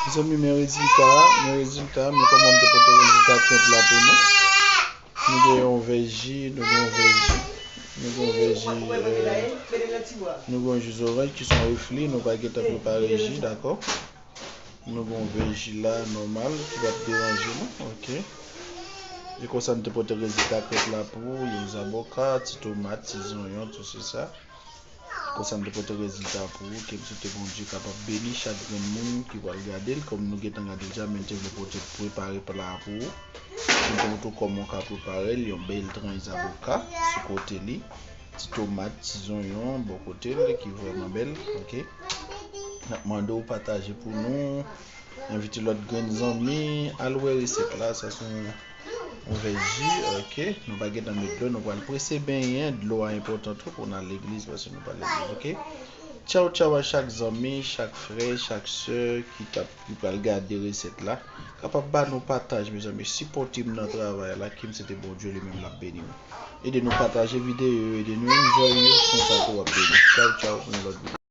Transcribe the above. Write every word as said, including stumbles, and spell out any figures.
Mezanmi, men rezilta a, men rezilta a, men kòman m te pote rezilta krèp la pou nou. Nou gen yon vèj ji, nou gen yon vèj ji, nou gen yon vèj ji, euh, nou gen yon ji zoranj ki se yon refli, nou pa gentan prepare ji, dakò? Nou gen yon vèj ji la, nòmal, ki p ap deranje nou, ok? E konsa, m te pote rezilta krèp la pou ou, yon zaboka, ti tomat, ti zonyon, tout se sa. Konsa, m te pote rezilta pou ou, ke m swete Bondye kapab beni chak grenn moun ki pral gade l, kòm nou gentan gade l deja, men m te vle pote prepare pla a pou ou. Pou m te montre w kòman w ka prepare l, yon bèl tranch zaboka sou kote li, ti tomat, ti zonyon bò kote l, ki vrèman bèl, ok? N ap mande w pataje pou nou, envite lòt grenn zanmi, al wè resèt la, sa se yon, yon vèj ji, ok? Nou pa gentan met dlo, nou pral prese benyen, dlo a enpòtan tou pou n al legliz, paske nou pa legliz, ok? Tchaw, tchaw a chak zanmi, chak frè, chak sè ki t ap, ki pral gade resèt la. Kapab ba nou pataj, mezanmi, sipòte m nan travay la, ke m swete Bondye li menm l ap beni w. Ede nou pataje videyo yo, ede nou enjoy yo, konsa tou w ap beni. Tchaw, tchaw, pou yon lòt videyo.